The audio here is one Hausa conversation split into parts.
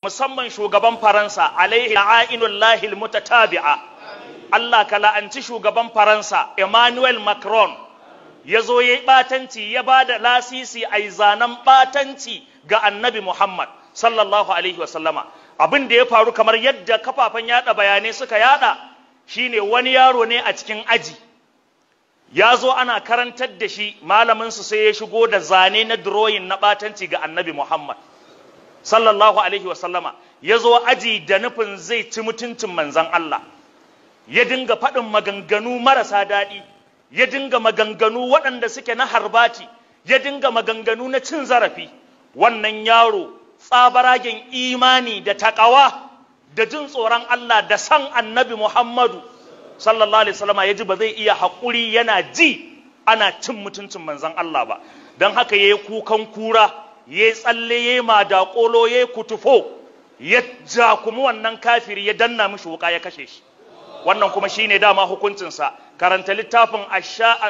Musamman shugaban Faransa, alaihi la'inullahi almutatabi'a. Allah ka la'anci shugaban Faransa Emmanuel Macron. Ya zo ya yi ɓatanci, ya ba da lasisi a yi zanen ɓatanci ga Annabi Muhammad sallallahu alaihi wasallama. Abin da ya faru, kamar yadda kafafen yada bayanai suka yada, shine wani yaro ne a cikin aji ya zo ana karantar da shi, malaminsu sai ya shigo da zane na drawing na ɓatanci ga Annabi Muhammad sallallahu alaihi wasallama. Ya zo aji da nufin zai ci mutuncin Manzan Allah. Ya dinga faɗin maganganu marasa daɗi, ya dinga maganganu waɗanda suke na harbati, ya dinga maganganu na cin zarafi. Wannan yaro, tsabaragen imani da taƙawa da jin tsoron Allah da san Annabi Muhammadu sallallahu alaihi wasallama, ya ji ba zai iya haƙuri yana ji ana cin mutuncin Manzan Allah ba. Don haka ya yi kukan kura, ya yi tsalle, ya yi madaƙolo, ya yi kutufo, ya jakumi wannan kafiri, ya danna mishi wuka, ya kashe shi. Wannan kuma shine dama hukuncinsa. Karanta littafin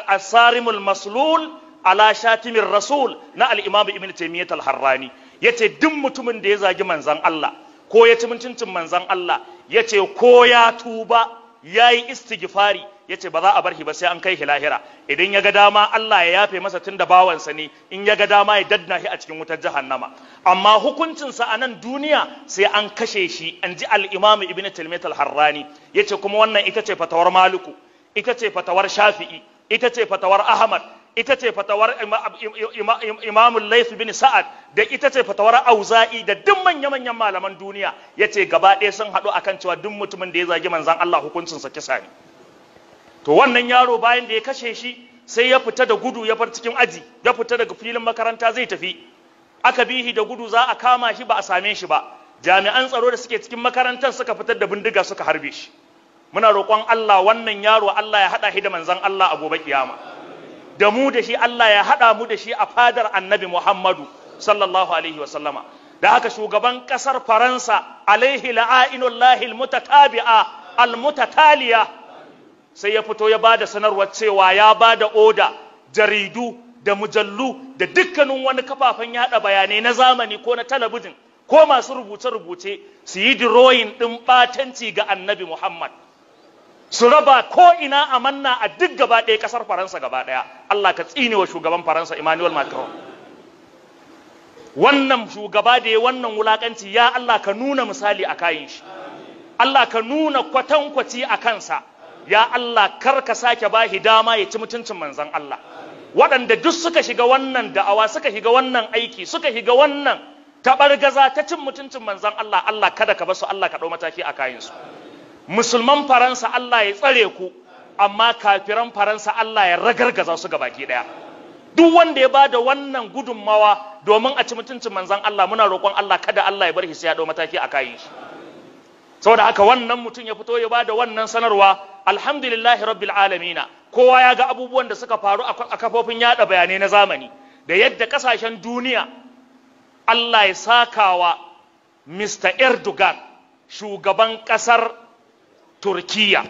Asarimul Maslul ala Shatimin Rasul na al-Imam Ibn Taymiyyah al-Harrani. Yace duk mutumin da ya zagi Manzan Allah ko ya ci mutuncin Manzan Allah, yace ko ya tuba, yayi istighfari, yace ba za a bar shi ba sai an kai shi lahira. Idan ya ga dama, Allah ya yafe masa tunda bawansa ne. In ya ga dama, ya dadna shi a cikin wutar jahannama. Amma hukuncinsa a nan duniya sai an kashe shi, an ji al-Imam Ibn Taymiyyah al-Harrani. Yace kuma wannan ita ce fatawar Maliku, ita ce fatawar Shafi'i, ita ce fatawar Ahmad, ita ce fatawar Imam Layth bin Sa'ad, da ita ce fatawar Auza'i, da duk manya-manyan malaman duniya. Yace gaba ɗaya sun haɗu akan cewa duk mutumin da ya zagi Manzon Allah, hukuncinsa kisa ne. To, wannan yaro bayan da ya kashe shi, sai ya fita da gudu, ya bar cikin aji, ya fita daga filin makaranta zai tafi. Aka bihi da gudu za a kama shi, ba a same shi ba. Jami'an tsaro da suke cikin makarantar suka fitar da bindiga suka harbe shi. Muna roƙon Allah, wannan yaro Allah ya haɗa shi da Manzon Allah a gobe kiyama. Da mu da shi, Allah ya haɗa mu da shi a fadar Annabi Muhammadu sallallahu alaihi wa sallama. Da haka shugaban ƙasar Faransa, alaihi la'ainullahi almutatabi'a almutataliya, sai ya fito ya bada sanarwar cewa ya bada oda, jaridu da mujallu da dukkanin wani kafafen yada bayanai na zamani ko na talabijin ko masu rubuce-rubuce su yi drawing ɗin ɓatanci ga Annabi Muhammad, su raba ko ina a manna a duk gaba ɗaya ƙasar Faransa gaba ɗaya. Allah ka tsine wa shugaban Faransa Emmanuel Macron. Wannan shugaba da ya wannan wulakanci, ya Allah ka nuna misali a kayin shi, Allah ka nuna kwatankwaci a kansa. Ya Allah, kar ka sake bahi dama ya ci mutuncin Manzon Allah. Waɗanda duk suka shiga wannan da'awa, suka shiga wannan aiki, suka shiga wannan taɓargaza ta cin mutuncin Manzon Allah, Allah kada ka basu, Allah ka ɗau mataki a kayansu. Musulman Faransa, Allah ya tsare ku, amma kafiran Faransa, Allah ya ragargaza su gabaki ɗaya. Duk wanda ya bada wannan gudunmawa domin a ci mutuncin Manzon Allah, muna roƙon Allah kada Allah ya bar shi sai ya ɗau mataki a kayan shi. Saboda haka wannan mutum ya fito ya bada wannan sanarwa. Alhamdulillahi rabbil alamina. Kowa ya ga abubuwan da suka faru a kafofin yada bayanai na zamani da yadda kasashen duniya. Allah ya sakawa Mr. Erdogan, shugaban kasar Turkiya.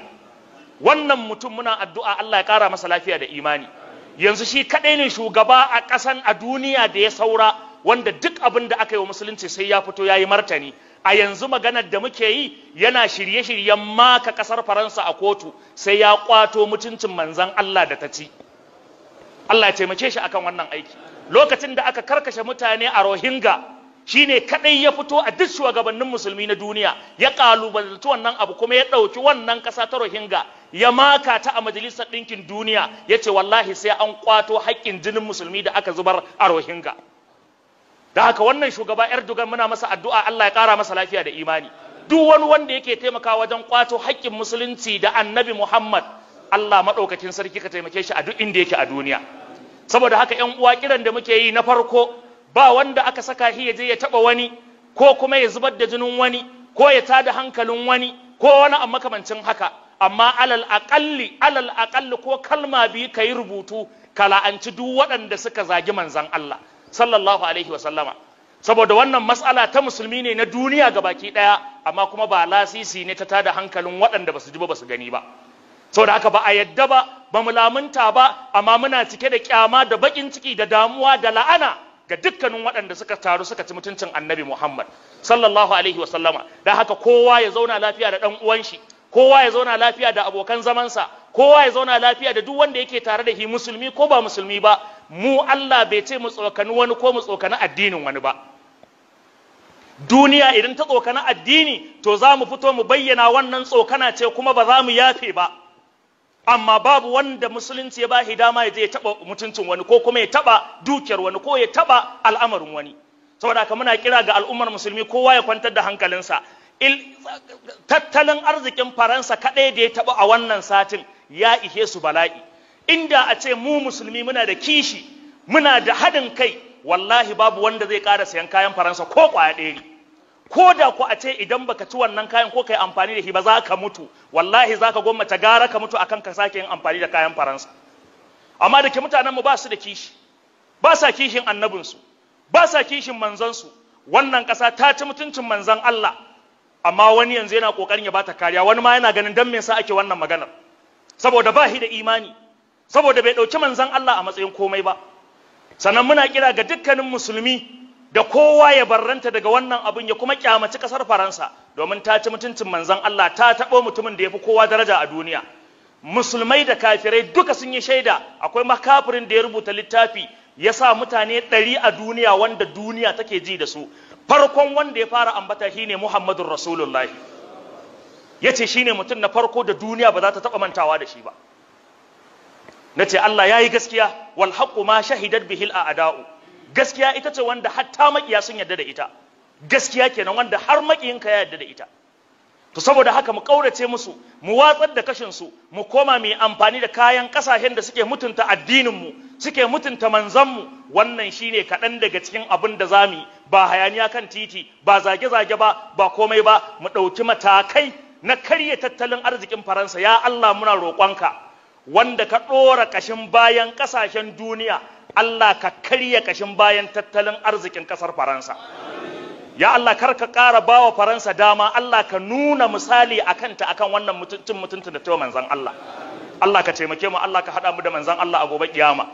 Wannan mutum muna addu'a Allah ya kara masa lafiya da imani. Yanzu shi kadai ne shugaba a kasan a duniya da ya saura wanda duk abin da aka yi wa musulunci sai ya fito ya yi martani. A yanzu maganar da muke yi, yana shirye-shiryen maka kasar Faransa a kotu, sai ya kwato mutuncin Manzan Allah da ta ci. Allah ya taimake shi akan wannan aiki. Lokacin da aka karkashe mutane a Rohingya, shine kadai ya fito a duk shugabannin musulmi na duniya ya kalubalanci wannan abu, kuma ya ɗauki wannan ƙasa ta Rohingya ya maka ta a Majalisar Ɗinkin Duniya, ya ce wallahi sai an kwato haƙƙin jinin musulmi da aka zubar a Rohingya. Da haka wannan shugaba Erdogan, muna masa addu'a Allah ya ƙara masa lafiya da imani. Duk wani wanda yake taimakawa wajen kwato haƙƙin musulunci da Annabi Muhammad, Allah maɗaukakin sarki ka taimake shi a duk inda yake a duniya. Saboda haka, ƴan uwa, kiran da muke yi na farko, ba wanda aka saka shi ya je ya taɓa wani ko kuma ya zubar da jinin wani ko ya tada hankalin wani ko wani abu makamancin haka. Amma alal aƙalli, alal aƙalli, ko kalma biyu ka yi rubutu ka la'anci duk waɗanda suka zagi Manzan Allah sallallahu alaihi wa sallama. Saboda wannan mas'ala ta musulmi ne na duniya gabaki ɗaya, amma kuma ba lasisi ne ta tada hankalin waɗanda ba su ji ba, ba su gani ba. Saboda haka ba a yadda ba, ba mu lamunta ba, amma muna cike da kyama da bakin ciki da damuwa da la'ana ga dukkanin waɗanda suka taru suka ci mutuncin Annabi Muhammad. Sallallahu alaihi wa sallama. Dan haka kowa ya zauna lafiya da dan uwan shi, kowa ya zauna lafiya da abokan zamansa, kowa ya zauna lafiya da duk wanda yake tare da shi, musulmi ko ba musulmi ba. Mu Allah bai ce mu tsokani wani ko mu tsokani addinin wani ba. Duniya idan ta tsokani addini, to za mu fito mu bayyana wannan tsokana ce, kuma ba za mu yafe ba. Amma babu wanda musulunci ya bashi dama ya je ya taba mutuncin wani, ko kuma ya taba dukiyar wani, ko ya taba al'amarin wani. Saboda haka muna kira ga al'ummar musulmi, kowa ya kwantar da hankalinsa. Tattalin arzikin Faransa kaɗai da ya taɓa a wannan satin ya ihe su bala'i. Inda a ce mu musulmi muna da kishi, muna da haɗin kai, wallahi babu wanda zai ƙara sayan kayan Faransa ko ƙwaya ɗaya ne. Ko da ku a ce idan baka ci wannan kayan ko kai amfani da shi ba za ka mutu, wallahi za ka gwammace gara ka mutu akan ka sake yin amfani da kayan Faransa. Amma da ke mutanenmu ba su da kishi, ba sa kishin annabinsu, ba sa kishin manzansu. Wannan ƙasa ta ci mutuncin manzan Allah, amma wani yanzu yana ƙoƙarin ya bata kariya. Wani ma yana ganin dan me yasa ake wannan maganar, saboda ba shi da imani, saboda bai ɗauki manzan Allah a matsayin komai ba. Sannan muna kira ga dukkanin musulmi da kowa ya barranta daga wannan abin, ya kuma kyamaci ƙasar Faransa, domin ta ci mutuncin manzan Allah, ta taɓo mutumin da ya fi kowa daraja a duniya. Musulmai da kafirai duka sun yi shaida. Akwai makafirin da ya rubuta littafi ya sa mutane 100 a duniya wanda duniya take ji da su. Farkon wanda ya fara ambata shine Muhammadun Rasulullahi. Ya ce shine mutum na farko da duniya ba za ta taɓa mantawa da shi ba. Na ce Allah ya yi gaskiya, wal haqqu ma shahidat bihil a'da'u. Gaskiya ita ce wanda hatta maƙiya sun yarda da ita. Gaskiya kenan wanda har maƙiyinka ya yarda da ita. To saboda haka mu ƙaurace musu, mu watsar da kashin su, mu koma mu yi amfani da kayan ƙasashen da suke mutunta addinin mu, suke mutunta manzon mu. Wannan shine kaɗan daga cikin abin da zamu yi. Ba hayaniya kan titi, ba zage-zage ba, ba komai ba. Mu ɗauki matakai na karya tattalin arzikin Faransa. Ya Allah, muna roƙonka, wanda ka ɗora ƙashin bayan ƙasashen duniya, Allah ka karya ƙashin bayan tattalin arzikin ƙasar Faransa. Ya Allah, kar ka ƙara bawa Faransa dama. Allah ka nuna misali a kanta akan wannan mutuncin mutuntun da ta manzan Allah. Allah ka taimake mu, Allah ka haɗa mu da manzan Allah a gobe kiyama.